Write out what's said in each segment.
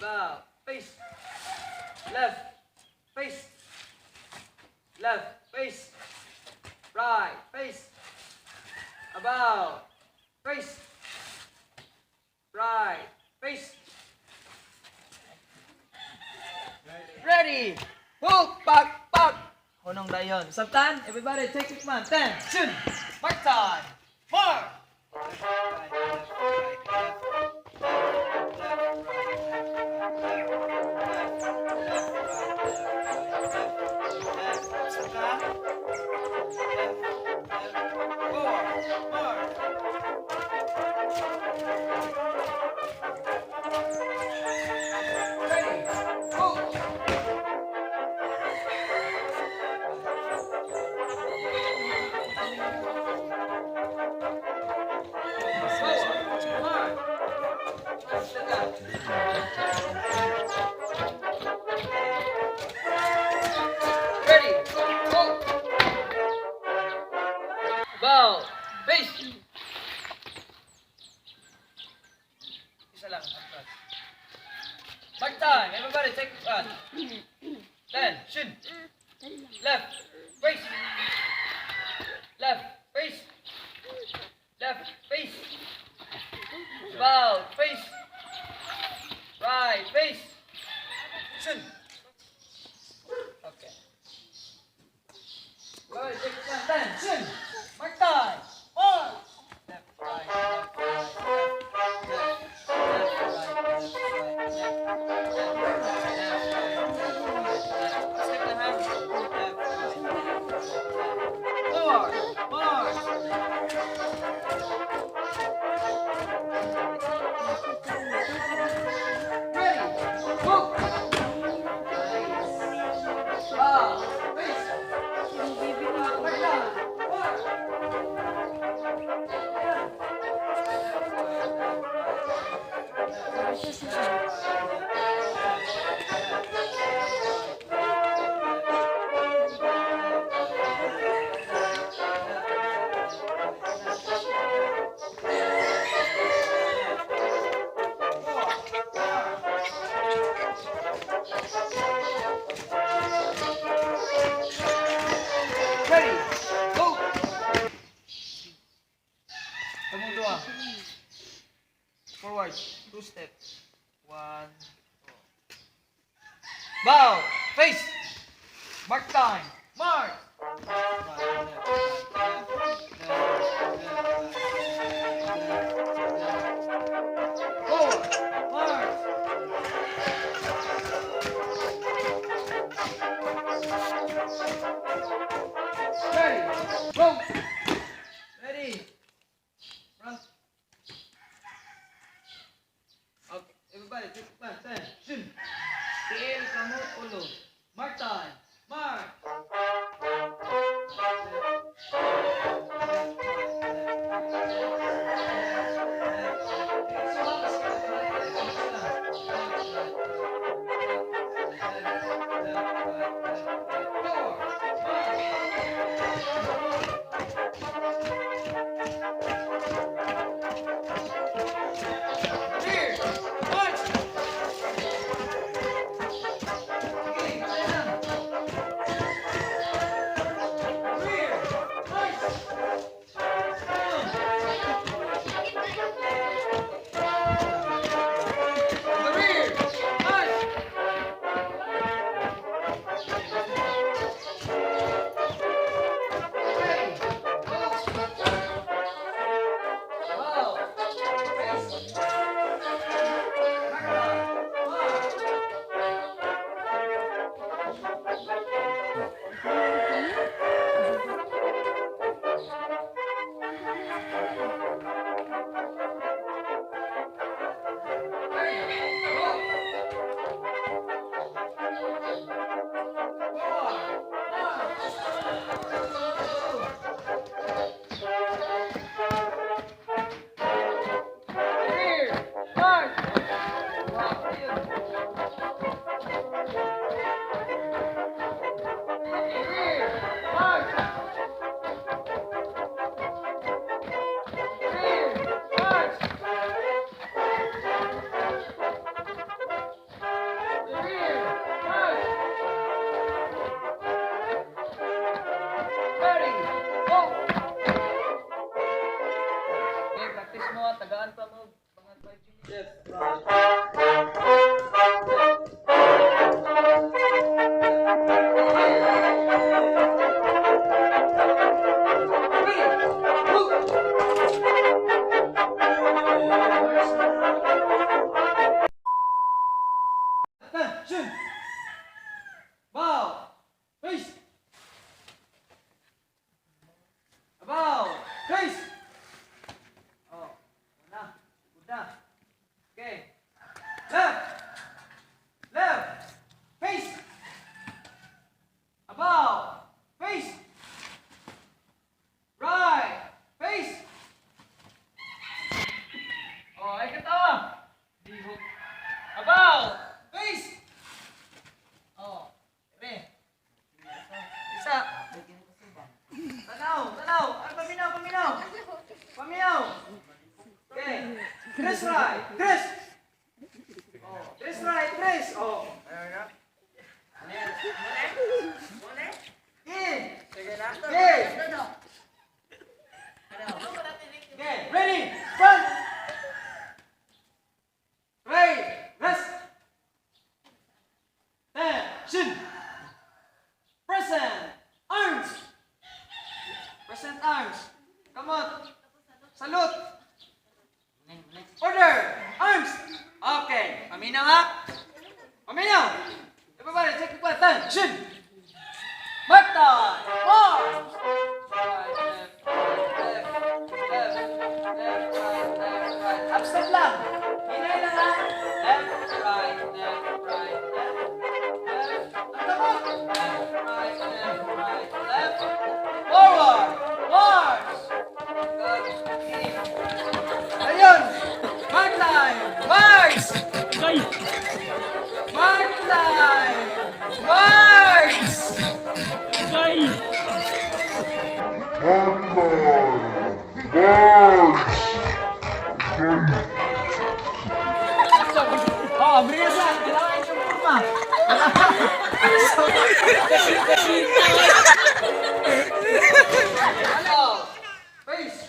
About face. Left face. Left face. Right face. About face. Right face. Ready. Hook, pak, pak. Hunong dayon. Sabtan, everybody take it man. Ten, shun. Mark time. Mark. Left, right, left, right, left, left, left, right, left, left, left, right, left, left, left. Suka. Left, left, forward, march. Ready, go. Forward, march. Step down. Ready, go. Bow, face. Isa lang, atras. Mark time, everybody take one. Ten, shin. Left, face. Left, face. Left, face. Bow, face. Right, face. Shin. Okay. Right, take one, ten, shin. Mark time. One. Left, right, left, right, left, left, left, right, left, right, left, left, left, right, left, right, left. Step the hand. Left, right, left, left. Forward, march. Ready, go. Nice. Bow, face. Mark time. March. Ready, go! Kamong duha. Forward, two step. One, two. Bow, face! Mark time, mark! Right, left, right, left, left, left, left, left. Forward, march! Ready, go! Ready! Front. Okay, everybody, take one, ten, shin. Tiil, kamot, ulo. Mark time. Mark! Here! March! Sige, kaya lang. Left, right. Left. Ready. Move. Attention. Bow. Face. About. Face. Oh, una. Una. Okay. Left. Left. Face. About. Face. Right. Face. Oh, ay katawa. Lihok. About. Face. Oh, re. Isa. Tanaw, tanaw. Ay, paminaw, paminaw. Paminaw. Okay. Tres right. Tres. Oh, tres right, tres. Oh. In. Okay. Okay, ready. Front. Right. Rest. Attention. Present. Arms. Present arms. Come on. Salute. Order. Arms. Okay. Paminaw ha. Paminaw. Everybody take a attention. Mark time. March. Right, left, right, left, left, left, right, left, right. Up step lang. Hinay lang ha. Left, right, left, right, left, left. Ang kamot. Left, right, left, right, left. Forward. March. Good. Ayun. Mark time. March. Ay! Mark time. March. Ay! Mark time! March! Oh, abriya sa. Kailangan itong kurma. Ano? Face.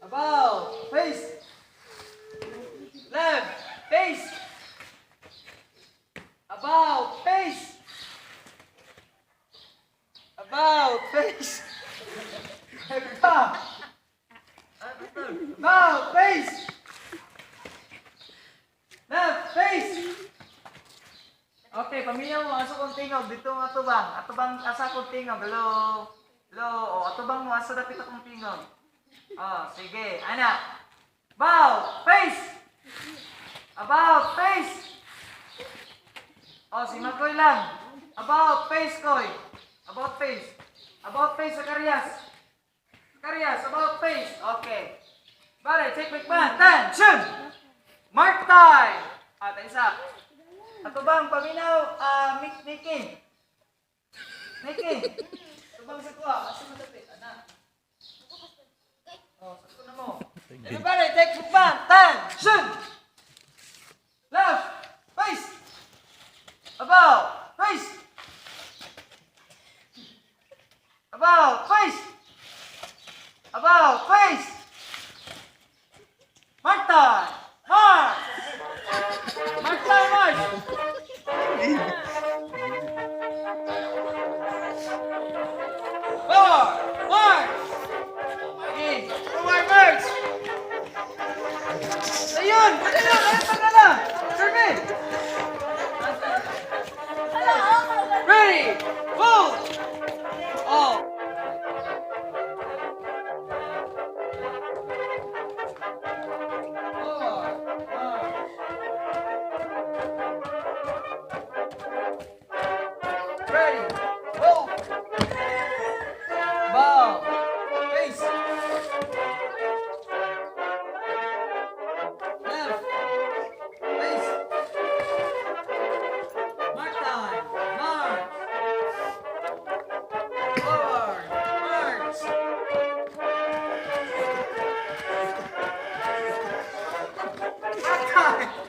About. Face. Left. Face. About. Face. About. Face. Pa. About. Face. Left. Face. Okay, pamilya mo, asa kong tingog, dito nga atubang. Atubang, asa kong tingog, hello. Hello, o, atubang mo, asa dapit akong tingog. Oh, sige, ana. Bow, face. About, face. Oh, si Makoy lang. About, face, Koy. About, face. About, face, Zacarias. Zacarias, about, face. Okay. Bare, take my man. Attention! Mark time! At isa. Atubang paminaw, ah, Mick, Nikki. Nikki. Atubang sa kuha, asa mo dapit, ana. Oh, sakto na mo. Everybody, take one, attention! Left, face. About, face. About, face. About, face. Mark time! March! Mark time, march! Four, march! In, forward march! Ayun! Ayun! Ayun! Tama na! Survey! Ready! Move! Oh! Four, march. Ready, go! Bow, face, left, face, mark time, march, forward, march, mark time.